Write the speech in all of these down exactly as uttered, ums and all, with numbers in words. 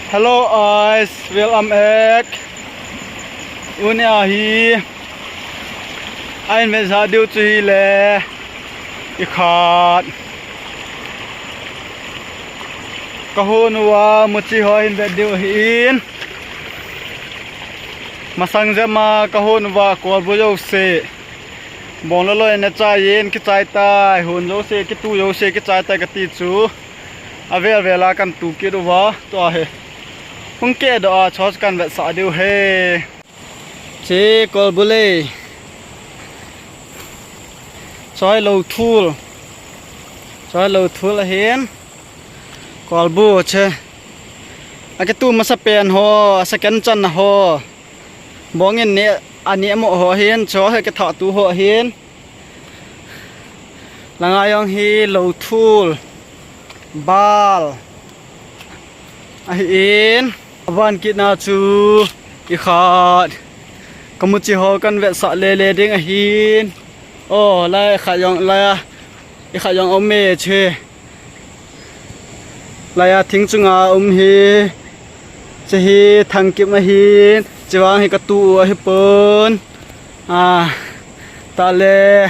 Hello guys, welcome back. Tuni a hi a in vetsah diu chu hile i khat ka hon uva muchi ho hin vet diu ahin. Masang jep ma ka hon uva kolbu jouse bong le loi na chai in kichai tai, hon jouse kitu jouse kichai tai kati chu. Avel vel a kan tu kit uva, tua hi hung keh doh a choi kan vetsah diu ahi. Che kolbu lei. Choi lo thul. Choi lo thul ahin. Kolbu che. Akitu masa pen ho, a second chan ho. Bong in ne, aneh mo ho ahin, choi hi kithah tu ho ahin. Langa jong hi lo thul, bal ahin. Aban kit na chu i khat ka muchi ho kan vetsah le le ding ahin. O, lai khat jong, lai a, i khat jong um e che. Lai a thing chunga um hi. Che hi thangkim ahin. Che vang hi ka tu u ahi pon. A, ta le.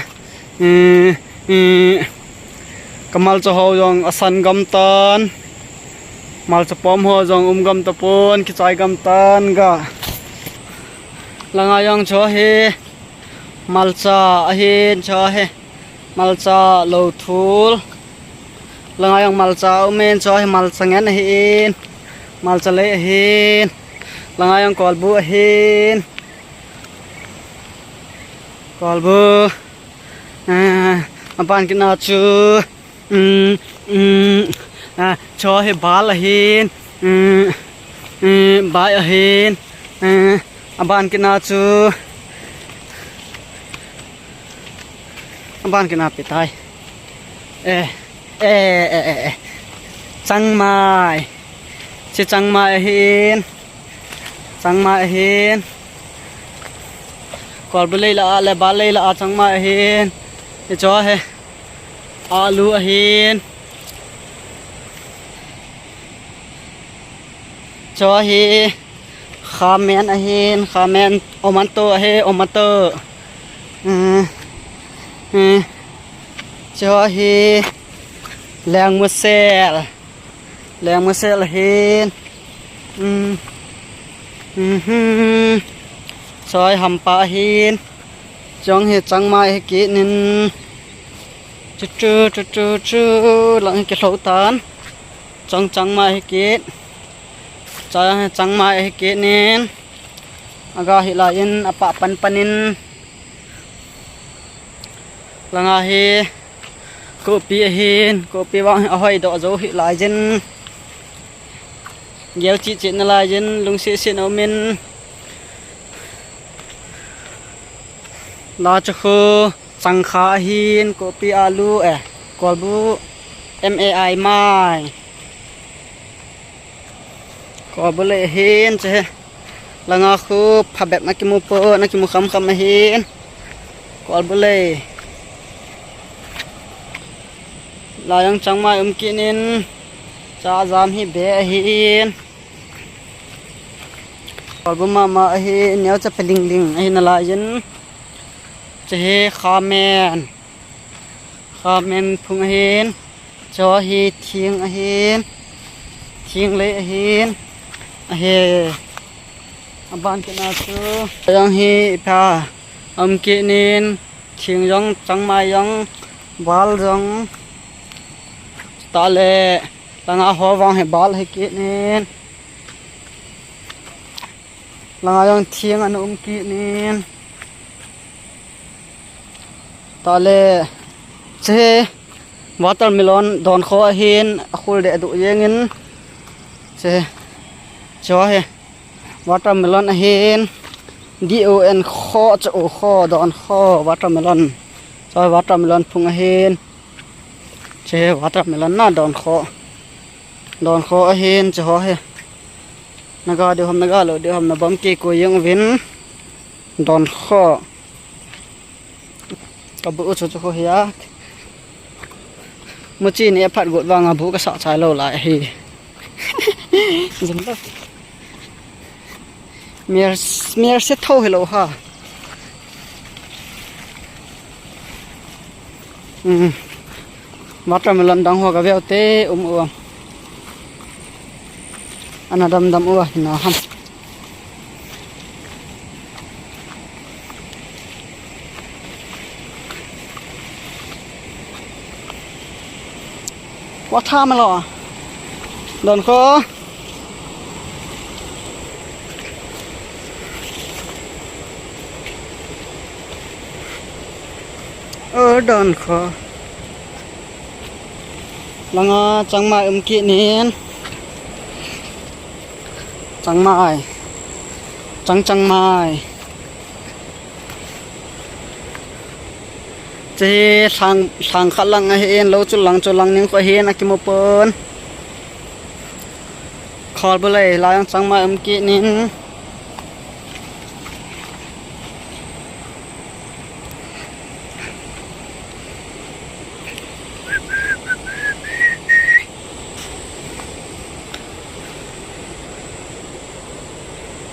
I, i, ka malcha ho jong asan gam tan. Malcha pom ho jong um gam tapon, kichai gam tan ga. Langa jong choi hi malcha ahin, choi hi malcha lo thul. Langa jong malcha um in, choi hi malcha ngen ahin. Malcha lei ahin. Langa jong kolbu ahin. Kolbu. A, aban kit na chu. Um, um, a, choi hi bal ahin. Um, um, bai ahin. A, aban kit na chu. Aban kit na pi tai. E, e, e, e, e. Changmai. Che changmai ahin. Changmai ahin. Kolbu lei la a le bal lei la a changmai ahin. I choi hi alu ahin. Choi hi khamen ahin, khamen, omanto ahi, omanto. Eh, eh. Choi hi lengmusel. Lengmusel ahin. Um. Mhm. Choi hampa ahin. Chong hi changmai hi kit nin. Chu chu chu chu chu lang hi kilhou tan. Chong changmai hi kit. Choi hi changmai hi kit nin. Aga hi lai in apa pan pan in. Langa hi kopi ahin, kopi vang hi ahoi doh jou hi lai jin. Gel chi chi na lai jin, lungsi si na um in. La chu khu changkha ahin, kopi alu, eh, kolbu, M A I mai. Kolbu lei ahin che. Langa khu phabep na kimu po, na kimu kham kham ahin. Kolbu lei. Lai jong changmai um kit nin. Cha jam hi be ahin. Kolbu mama ahin, neocha pe ling ling ahin a lai jin. Che hi khamen. Khamen phung ahin. Choi hi thing ahin. Thing lei ahin. Ahi. Aban kit na chu. Jong hi pha. Um kit nin. Thing jong, changmai jong, bal jong. Ta le. Langa ho vang hi bal hi kit nin. Langa jong thing ana um kit nin. Ta le, che watermelon don kho ahin, akhul deh duh jeng in. Che, choi hi watermelon ahin. D O N kho, che o kho, don kho, watermelon. Choi watermelon phung ahin. Che watermelon na don kho. Don kho ahin, che ho hi. Na ga diu ham, na ga lou diu ham, na bom kei koi jeng uvin. Don kho. Ka bu chu chu kho hi a. Muchi ni phat got vang a bu ka sa chai lou lai hi. Jumbo. Mer, mer se tho hello ha. Hmm. Watermelon dang ho ka veu te um u. Ana dam dam u a hina ham. Watermelon. Don ko. Ơ, don ko. Langa changmai um kit nin. Changmai. Chang changmai. Che sang sang khat lang ahin, lo chu lang chu lang ning ko hin akimu pon. Khol bu lei la yang changmai um kit nin.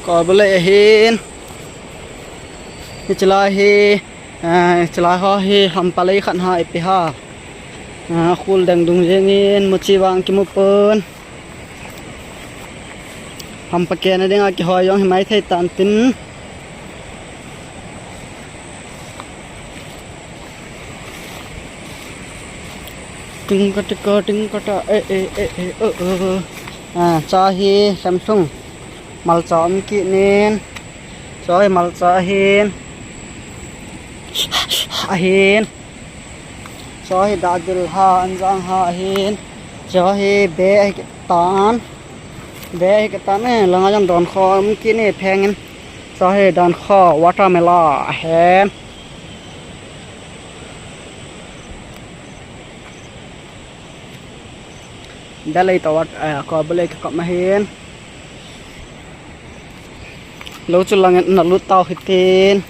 Kol bu lei ahin. Hiche lai hi, ah, hiche lai ho hi hampa lei khat ha ipi ha. Ah, khul dang dung jeng in muchi vang kimu pon. Hampa kena dinga kihoi jong hi mai thei tan tin. Ting ka tika, ting ka ta, eh, eh, eh, eh, oh, oh. Ah, cha hi Samsung. Malcha um kit nin. Cha hi malcha ahin. Ahin. Cha hi dadil ha, anjang ha ahin. Cha hi be ahi kit tan. Be ahi kit tan eh, langa jong don kho um kit ni pheng in. Cha hi don kho watermelon ahin. Dalei tawat, eh, ko balei ka kap ma hin. Lo chu lang na lut tau hitin.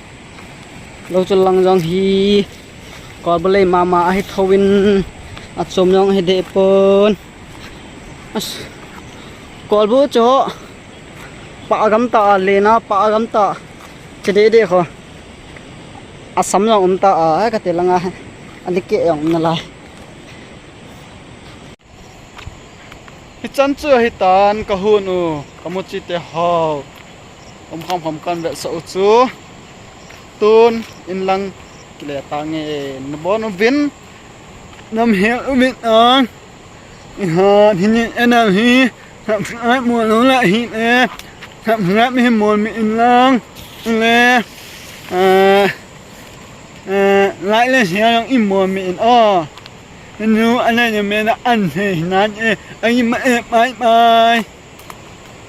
Lo chu lang jong hi. Ko balei mama ahi thowin. Achom jong hi de pon. As. Kolbu chu. Pa agam ta a lena, pa agam ta. Che de de kho. Asam jong um ta a, ka te langa. Ani ke jong um na lai. Hichan chu hitan ka hun u, ka muchi te ho. Um kham kham kan vetsah u chu. Tun in lang kile ta nge na bon u vin. Nam hel u vin ang. Ihan hin in enam hi. Subscribe mo lo la hin e. Subscribe hi mo mi in lang. In le. Eh, eh, like le share jong i mo mi in o. Henu anai ne me na an he hinan e. Ai ma e, bye bye.